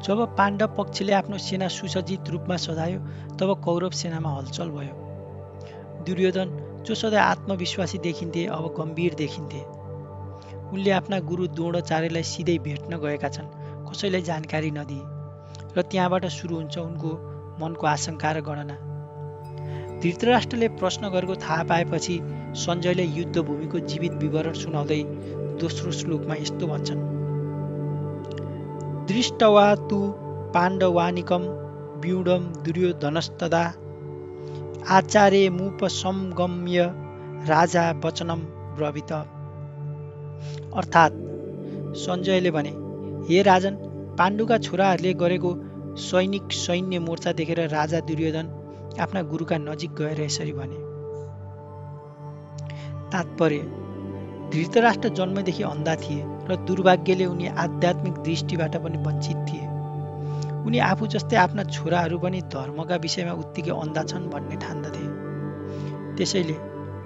जब पाण्डव पक्षले आफ्नो सेना सुसज्जित रूपमा सजायो तब कौरव सेनामा हलचल भयो। दुर्योधन जो सधैँ आत्मविश्वासी देखिन्थे अब गम्भीर देखिन्थे। उनले आफ्ना गुरु द्रोणाचार्यलाई सिधै भेट्न गएका छन्, कसैलाई जानकारी नदिए, र त्यहाँबाट सुरु हुन्छ उनको मनको आशंका र गणना। धृतराष्ट्रले प्रश्न गरेको थाहा पाएपछि सञ्जयले युद्धभूमिको जीवित विवरण सुनाउँदै दोस्रो श्लोकमा यस्तो भन्छन्: दृष्टवा तु पाण्डवानिकं व्यूढं दुर्योधनस्तदा आचार्यमुपसंगम्य राजा वचनं ब्रवीत। अर्थात् सञ्जयले भने, हे राजन, पाण्डुका छोराहरूले गरेको सैन्य मोर्चा देखेर राजा दुर्योधन आफ्ना गुरुका नजिक गएर यसरी भने। तात्पर्य: धृतराष्ट्र जन्मदेखि अन्धा थिए र दुर्भाग्यले उनी आध्यात्मिक दृष्टिबाट पनि वञ्चित थिए। उनी आफू जस्तै आफ्ना छोराहरू पनि धर्मका विषयमा उत्तिकै अन्धा छन् भन्ने ठान्दथे। त्यसैले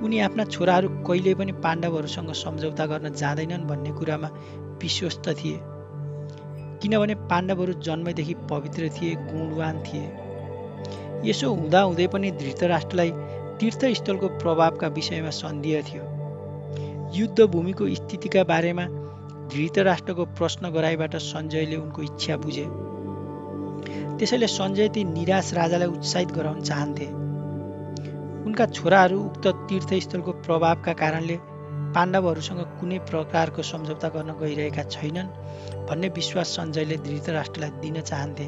उनी आफ्ना छोराहरू कहिल्यै पनि पाण्डवहरूसँग सम्झौता गर्न जाँदैनन् भन्ने कुरामा विश्वस्त थिए, किनभने पाण्डवहरू जन्मदेखि पवित्र थिए, गुणवान थिए। यसो हुँदाहुँदै पनि धृतराष्ट्रलाई तीर्थस्थलको प्रभावका विषयमा सन्देह थियो। युद्धभूमिको स्थितिका बारेमा धृतराष्ट्रको प्रश्न गराइबाट सञ्जयले उनको इच्छा बुझे। त्यसैले सञ्जय ती निराश राजालाई उत्साहित गराउन चाहन्थे। उनका छोराहरू उक्त तीर्थस्थलको प्रभावका कारणले पाण्डवहरूसँग कुनै प्रकारको सम्झौता गर्न गइरहेका छैनन् भन्ने विश्वास सञ्जयले धृतराष्ट्रलाई दिन चाहन्थे।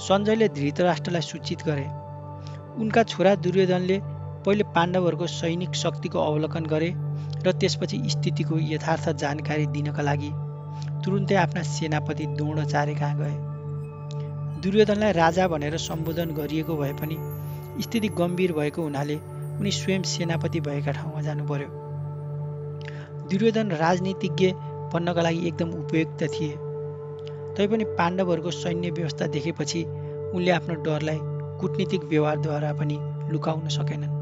सञ्जयले धृतराष्ट्रलाई सूचित गरे। उनका छोरा दुर्योधनले पहिले पाण्डवहरूको सैनिक शक्तिको अवलोकन गरे र त्यसपछि स्थितिको यथार्थ जानकारी दिनका लागि तुरुन्तै आफ्ना सेनापति द्रोणाचार्य कहाँ गए। दुर्योधनलाई राजा भनेर सम्बोधन गरिएको भए पनि स्थिति गम्भीर भएको हुनाले उनी स्वयं सेनापति भएका ठाउँमा जानु पर्यो। दुर्योधन राजनीतिज्ञ बन्नका लागि एकदम उपयुक्त थिए। तैपनि पाण्डवहरूको सैन्य व्यवस्था देखेपछि उनले आफ्नो डरलाई कूटनीतिक व्यवहारद्वारा पनि लुकाउन सकेनन्।